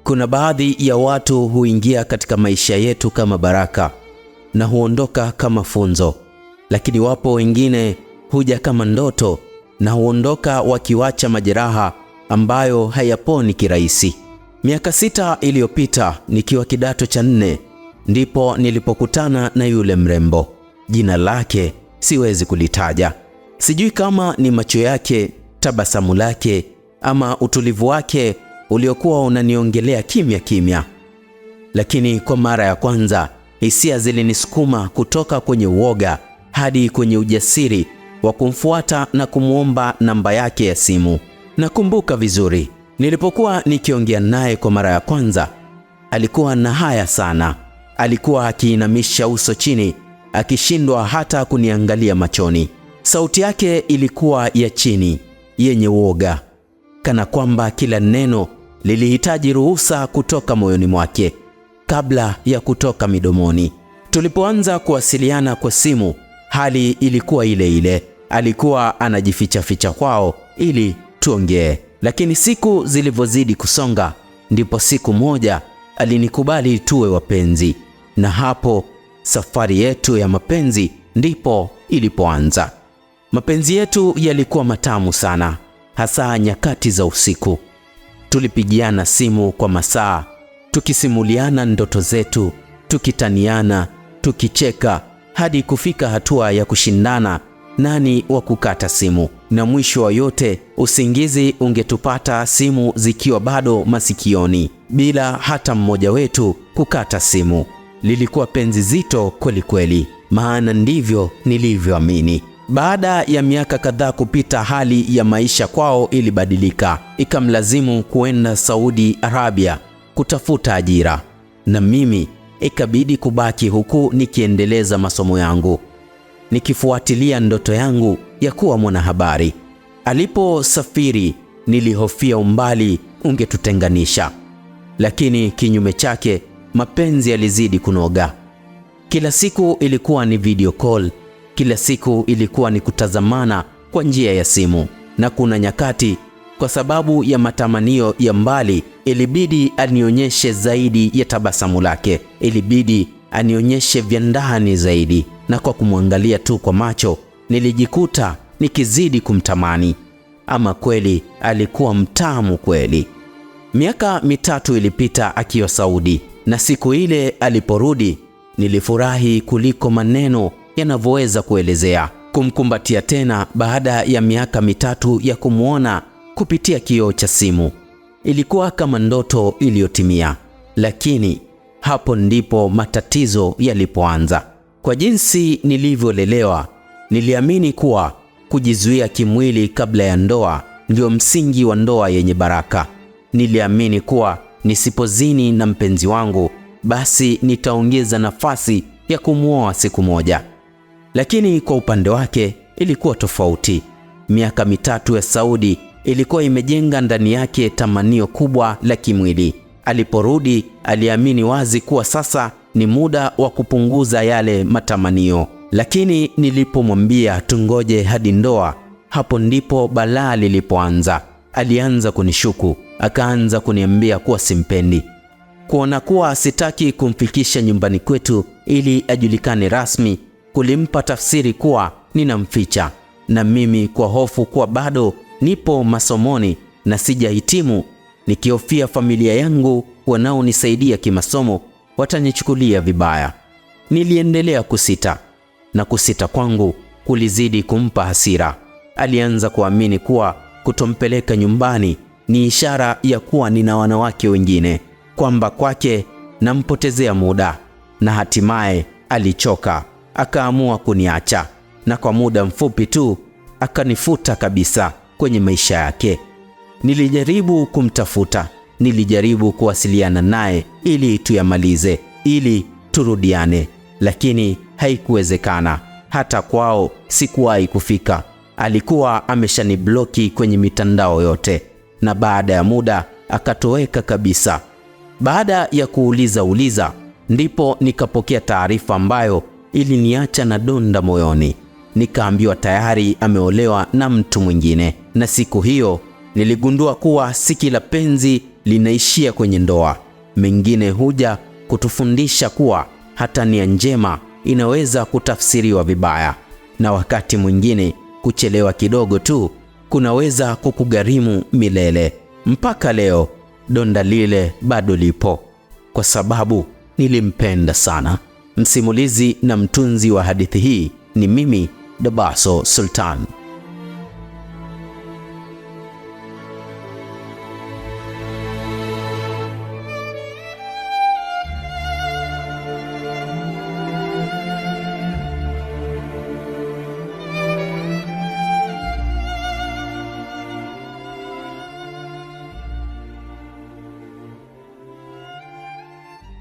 Kuna baadhi ya watu huingia katika maisha yetu kama baraka na huondoka kama funzo, lakini wapo wengine huja kama ndoto na huondoka wakiwacha majeraha ambayo hayaponi kirahisi. Miaka 6 iliyopita nikiwa kidato cha 4 ndipo nilipokutana na yule mrembo. Jina lake siwezi kulitaja. Sijui kama ni macho yake, tabasamu lake ama utulivu wake uliokuwa unaniongelea kimya kimya. Lakini kwa mara ya kwanza hisia zilinisukuma kutoka kwenye uoga hadi kwenye ujasiri wa kumfuata na kumuomba namba yake ya simu. Nakumbuka vizuri, nilipokuwa nikiongea naye kwa mara ya kwanza, alikuwa na haya sana. Alikuwa akiinamisha uso chini, akishindwa hata kuniangalia machoni. Sauti yake ilikuwa ya chini, yenye uoga, kana kwamba kila neno lilihitaji ruhusa kutoka moyoni mwake kabla ya kutoka midomoni. Tulipoanza kuwasiliana kwa simu, hali ilikuwa ile ile. Alikuwa anajificha ficha kwao ili tuongee. Lakini siku zilivyozidi kusonga, ndipo siku moja alinikubali tuwe wapenzi, na hapo safari yetu ya mapenzi ndipo ilipoanza. Mapenzi yetu yalikuwa matamu sana, hasa nyakati za usiku. Tulipigiana simu kwa masaa, tukisimuliana ndoto zetu, tukitaniana, tukicheka hadi kufika hatua ya kushindana nani wa kukata simu. Na mwisho wa yote, usingizi ungetupata simu zikiwa bado masikioni, bila hata mmoja wetu kukata simu. Lilikuwa penzi zito kweli kweli, maana ndivyo nilivyoamini. Baada ya miaka kadhaa kupita, hali ya maisha kwao ilibadilika, ikamlazimu kuenda Saudi Arabia kutafuta ajira, na mimi ikabidi kubaki huku nikiendeleza masomo yangu, nikifuatilia ndoto yangu ya kuwa mwanahabari. Aliposafiri nilihofia umbali ungetutenganisha, lakini kinyume chake mapenzi yalizidi kunoga. Kila siku ilikuwa ni video call, kila siku ilikuwa ni kutazamana kwa njia ya simu, na kuna nyakati kwa sababu ya matamanio ya mbali ilibidi anionyeshe zaidi ya tabasamu lake, ilibidi anionyeshe vya ndani zaidi, na kwa kumwangalia tu kwa macho nilijikuta nikizidi kumtamani. Ama kweli alikuwa mtamu kweli. Miaka 3 ilipita akiwa Saudi, na siku ile aliporudi nilifurahi kuliko maneno yanavyoweza kuelezea. Kumkumbatia tena baada ya miaka 3 ya kumuona kupitia kioo cha simu ilikuwa kama ndoto iliyotimia. Lakini hapo ndipo matatizo yalipoanza. Kwa jinsi nilivyolelewa, niliamini kuwa kujizuia kimwili kabla ya ndoa ndio msingi wa ndoa yenye baraka. Niliamini kuwa nisipozini na mpenzi wangu, basi nitaongeza nafasi ya kumuoa siku moja. Lakini kwa upande wake ilikuwa tofauti. Miaka 3 ya Saudi ilikuwa imejenga ndani yake tamanio kubwa la kimwili. Aliporudi aliamini wazi kuwa sasa ni muda wa kupunguza yale matamanio. Lakini nilipomwambia tungoje hadi ndoa, hapo ndipo balaa lilipoanza. Alianza kunishuku, akaanza kuniambia kuwa simpendi, kuona kuwa sitaki kumfikisha nyumbani kwetu ili ajulikane rasmi kulimpa tafsiri kuwa ninamficha, na mimi kwa hofu kuwa bado nipo masomoni na sijahitimu, nikihofia familia yangu wanaonisaidia kimasomo watanichukulia vibaya. Niliendelea kusita, na kusita kwangu kulizidi kumpa hasira. Alianza kuamini kuwa kutompeleka nyumbani ni ishara ya kuwa nina wanawake wengine, kwamba kwake nampotezea muda, na hatimaye alichoka, akaamua kuniacha, na kwa muda mfupi tu akanifuta kabisa kwenye maisha yake. Nilijaribu kumtafuta, nilijaribu kuwasiliana naye ili tuyamalize, ili turudiane, lakini haikuwezekana. Hata kwao sikuwahi kufika. Alikuwa ameshanibloki kwenye mitandao yote, na baada ya muda akatoweka kabisa. Baada ya kuuliza uliza, ndipo nikapokea taarifa ambayo iliniacha na donda moyoni. Nikaambiwa tayari ameolewa na mtu mwingine, na siku hiyo Niligundua kuwa si kila penzi linaishia kwenye ndoa. Mengine huja kutufundisha kuwa hata nia njema inaweza kutafsiriwa vibaya, na wakati mwingine kuchelewa kidogo tu kunaweza kukugharimu milele. Mpaka leo donda lile bado lipo, kwa sababu nilimpenda sana. Msimulizi na mtunzi wa hadithi hii ni mimi Dabaso Sultan.